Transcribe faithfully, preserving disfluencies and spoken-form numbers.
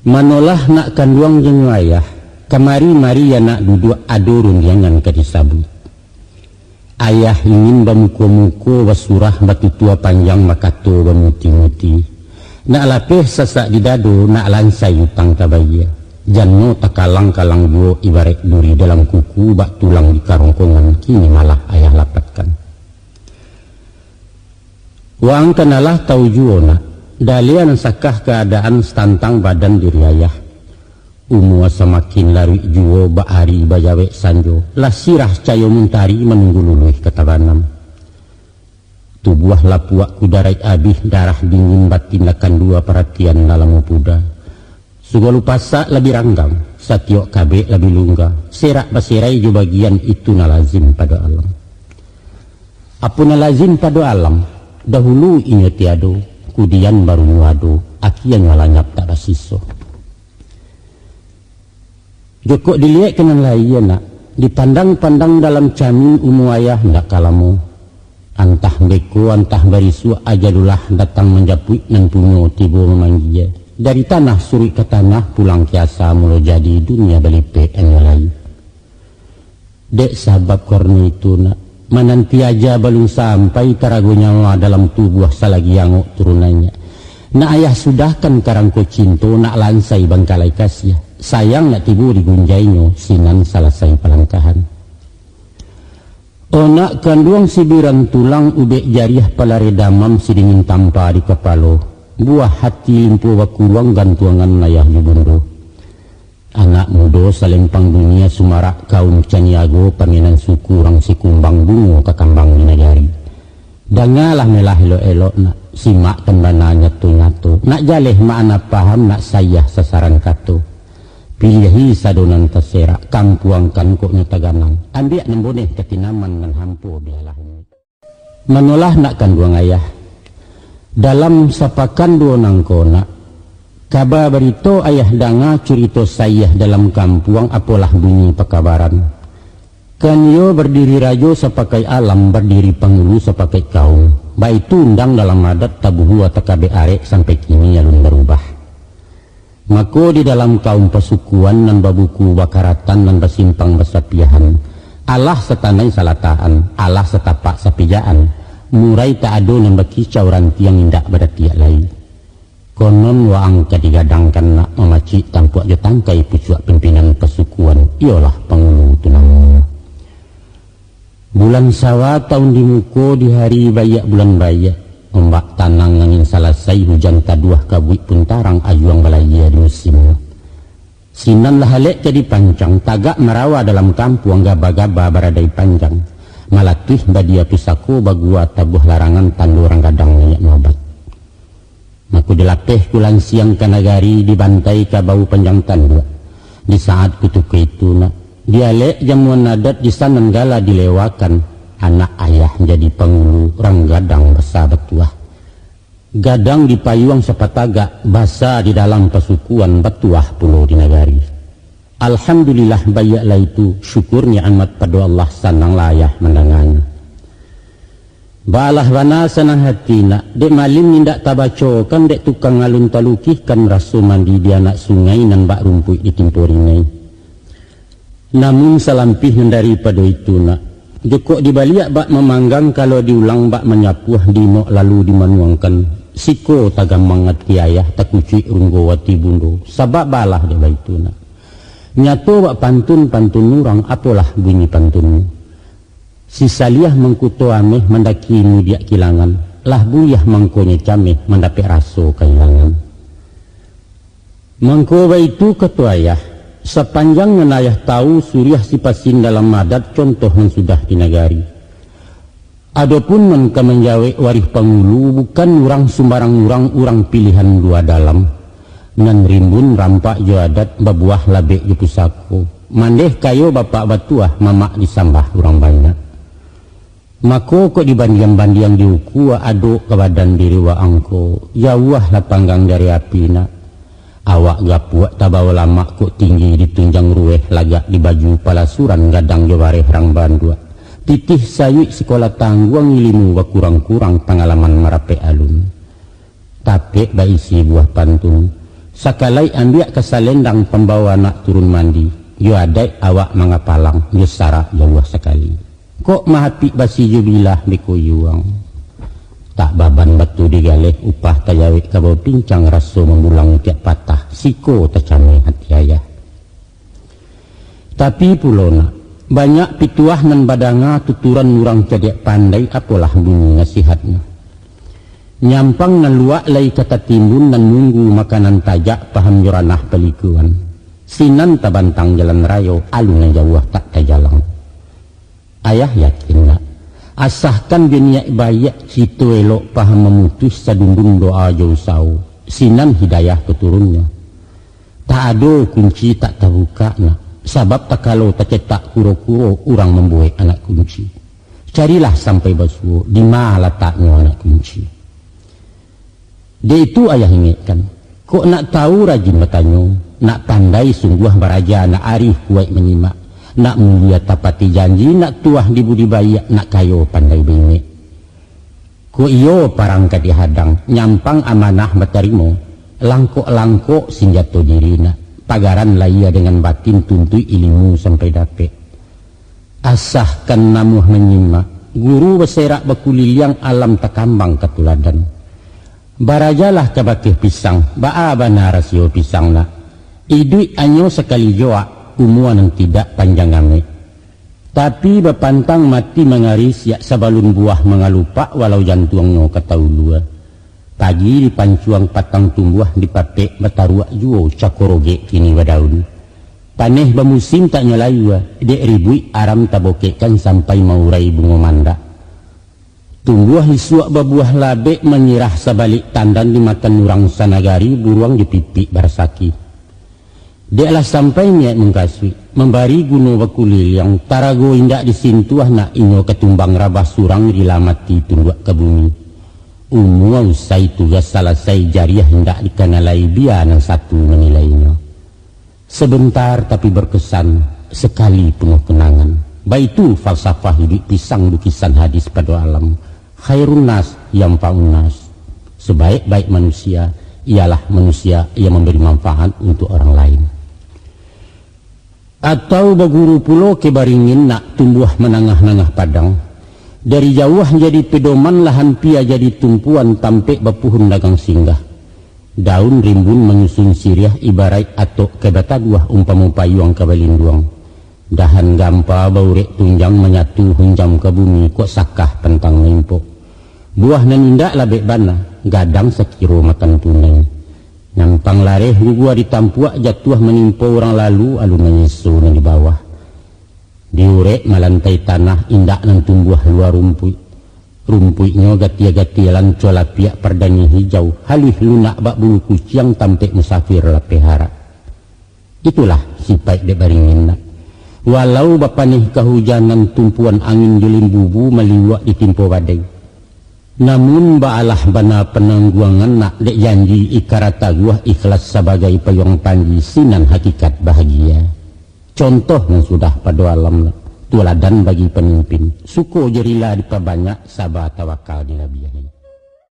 Manolah nak kanduang janyo ayah, kamari-mari anak duduak ado rundiangan ka disabuik. Ayah ingin bamuko-muko basurah batutua panjang bakato bamuti-muti. Nak lapeh sasak di dado, nak lansai utang tabayia. Janyo takalang-kalang juo ibaraik duri dalam kuku bak tulang di karongkongan, kini malah ayah lapatkan. Waang kan alah tau juo nak, daliah nan sakah kaadaan satantang badan diri ayah. Umua samakin laruik juo bak ari bajawek sanjo, lah sirah cayo muntari manunggu luluih ka tabanam. Tubuah lapuak kudaraik abih, darah dingin batin lah kandua paratian lah lamo puda. Sagalo pasak labiah ranggang, satiok kabek labiah lungga, serak baserai jo bagian itu nan lazim pado alam. Apo nan lazim pado alam, dahulu inyo tiado, kudian baru nyo ado, akianyo lanyap tak basiso. Jokok diliek ka nan laie nak, dipandang-pandang dalam camin umua ayah ndak ka lamo. Antah beko, antah barisuak, ajalulah datang manjapuik, nan punyo tibo mamanggie. Dari tanah suruik ka tanah, pulang ka asa mulo jadi, dunia balipek anyo lai. Dek sabab karano itu nak, mananti aja balun sampai, tarago nyawa dalam tubuah salagi angok turunannyo. Nak ayah sudahkan karangko cinto, nak lansai bangkalai kasiah. Sayang nak tibo di gunjainyo, sinan salasai palangkahan. Onak kanduang sibiran tulang, ubek jariah palareh damam, sidingin tampa di kapalo. Buah hati limpo bakuruang, gantuangan ayah jo bundo. Anak mudo salempang dunia, sumarak kaum caniago, pamenan suku urang Sikumbang, bungo kakambang di nagari. Dangalah melah elok-elok nak, simakkan bana nyato-nyato. Nak jaleh makna paham, nak sayah sasaran kato. Piliahi sado nan taserak, kampuangkan kok nyo taganang. Ambiak nan boneh ka tinaman, nan hampo bialah nyo. Manolah nak kanduang ayah. Dalam sapakan duo nangko nak, kaba barito ayah danga, curito sayah dalam kampuang, apolah bunyi pakabaran. Kan iyo bardiri rajo sapakaik alam, bardiri pangulu sapakaik kaum. Baitu undang dalam adat, tabuhua takabek arek, sampai kini alun barubah. Mako, di dalam kaum pasukuan, nan babuku bakaratan, nan basimpang basapiahan, alah satanai salatakan, alah satapak sapijaan, murai tak ado nan bakicau, rantiang indak badatiak lai. Konon waang ka digadangkan nak, mamacik tampuak jo tangkai, pucuak pimpinan pasukuan, iyolah pangulu tu namonyo. Bulan Sawa taun di muko, di hari baiak bulan baiak, ombak tanang angin salasai, hujan taduah kabuik pun tarang, ajuang balayia di musimnyo. Sinan lah alek ka dipancang, tagak marawa dalam kampuang, gaba-gaba baradai panjang, malatuih badia pusako, bagua tabuah larangan, tando rang gadang naiak nobat. Mako dilapeh kulansiang ka nagari, dibantai kabau panjang tanduak. Di saat kutiko itu nak, dialek jamuan adat, di sanan gala dilewakan, anak ayah jadi pangulu, rang gadang basa batuah. Gadang dipayuang sapatagak, basa di dalam pasukuan, batuah pulo di nagari. Alhamdulillah, baiaklah itu, syukur nikmat pado Allah, sananglah ayah mandanganyo. Baalah bana sanang hati nak, dek malin indak tabacokan, dek tukang alun talukihkan, raso mandi di anak sungai, nan bak rumpuik ditimpo ringai. Namun salampih nan daripado itu nak, jokok dibaliak bak mamanggang, kalau diulang bak manyapuah, diinok lalu dimanuangkan, siko tagamang ati ayah, takucuik runggo ati bundo, sabab baalah dek baitu nak. Nyato bak pantun-pantun urang, apolah bunyi pantunnyo. Si Saliah mangkuto ameh, mandaki mudiak kilangan, lah buliah mangkonyo cameh, mandapek raso kailangan. Mangko baitu kato ayah, sapanjang nan ayah tau, suriah sipasin dalam adat, contoh nan sudah di nagari. Adopun nan ka manjawek warih pangulu, bukan urang sumbarang urang, urang pilihan lua dalam. Nan rimbun rampak jo adat, babuah labek jo pusako. Mandeh kayo bapak batuah, mamak disambah urang banyak. Mako kok dibandiang-bandiang, diukua adok ka badan diri waang ko, jauahlah panggang dari api nak. Awak gapuak tabao lamak, kok tinggi ditunjang rueh, lagak di baju palasuran, gadang jo bareh rang banduak. Titih sayuik sikolah tangguang, ilimu bakurang-kurang, pangalaman marapek alun. Tapek baisi buah pantun, Sakalaik ambiak ka salendang pambawo anak turun mandi, jo adaik awak mangapalang, jo sarak jauah sakali. Kok mahapik basi jo bilah beko yuang. Tak baban batu digaleh, upah tajawek kabau pincang, raso mambulang tiak patah, siko tacameh hati ayah. Tapi pulo nak, banyak pituah nan badanga tuturan urang cadiak pandai, apolah bunyi nasihatnyo. Nyampang nan luak lai ka tatimbun, nan nunggu makanan tajak, paham jo ranah palikuan. Sinan tabantang jalan rayo, alun nan jauah tak tajalang. Ayah yakin nak, asakan jo niaik baiak, cito elok, paham mamutuih, sadundun doa jo usawo, sinan hidayah ka turunnyo. Tak ado kunci tak tabukak nak, sabab takalo tacetak kuro-kuro, urang mambuek anak kunci. Carilah sampai basuo, dima lataknyo anak kunci. Dek itu ayah ingekkan, kok nak tahu rajin batanyo, nak pandai sungguah baraja, nak arih kuaik manyimak, nak mulia tapati janji, nak tuah di budi baiak, nak kayo pandai baingek. Kok iyo parang ka dihadang, nyampang amanah batarimo, langkok-langkok sinjato diri nak, pagaran lahia dengan batin, tuntuik ilimu sampai dapek. Asakan namuah manyimak, guru baserak bakuliliang, alam takambang ka tuladan. Barajalah ka bakeh pisang, baa bana rasio pisang nak. Iduik anyo sakali joak, umua nan tidak panjang amek. Tapi bapantang mati mangari, siak sabalun buah mangalupak, walau jantuangnyo ka taulua. Pagi dipancuang patang tumbuah, dipapek bataruak juo, cako rogek kini badaun. Paneh bamusim tak nyo layua, dek ribuik aram tabokekkan, sampai maurai bungo mandak. Tumbuah isuak babuah labek, manyirah sabalik tandan, dimakan urang sanagari, buruang jo pipik barasaki. Dek lah sampai niaik mangkasuik, mambari guno bakuliliang, tarago indak disintuah nak, inyo katumbang rabah surang, rila mati tunduak ka bumi. Umua usai, tugas salasai, jariah indak dikanalai, bia nan satu manilainyo. Sebentar tapi berkesan, sekali penuh kenangan. Baitu falsafah iduik pisang, lukisan hadis pado alam. Khairun nas yanfa'un nas. Sebaik-baik manusia ialah manusia yang memberi manfaat untuk orang lain. Atau baguru pulo ka baringin nak, tumbuah manangah-nangah padang. Dari jauah jadi pedoman, lah ampia jadi tumpuan, tampek bapuhun dagang singgah. Daun rimbun manyusun siriah, ibaraik atok ka bataguah, umpamo payuang ka balinduang. Dahan gampa baurek tunjang, manyatu hunjam ka bumi, kok sakah pantang maimpok. Buah nan indak labek bana, gadang sakiro makan tunai. Nyampang lareh gugua ditampuak, jatuah manimpo urang lalu, alun manyeso nan di bawah. Diurek malantai tanah, indak nan tumbuah lua rumpuik. Rumpuiknyo gatia-gatia, lanco lapiak pardani hijau, haluih lunak bak bulu kuciang, tampek musafir lapeh harak. Itulah sipaik dek baringin nak. Walau bapaneh kahujanan, tumpuan angin jo limbubu, maliuak ditimpo badai. Namun baalah bana panangguangan nak, dek janji ikara taguah, ikhlas sabagai payuang panji, sinan hakikat bahagia. Contoh nan sudah pado alam nak, tuladan bagi pamimpin, suko jo rila dipabanyak, saba tawakal dilabiahi.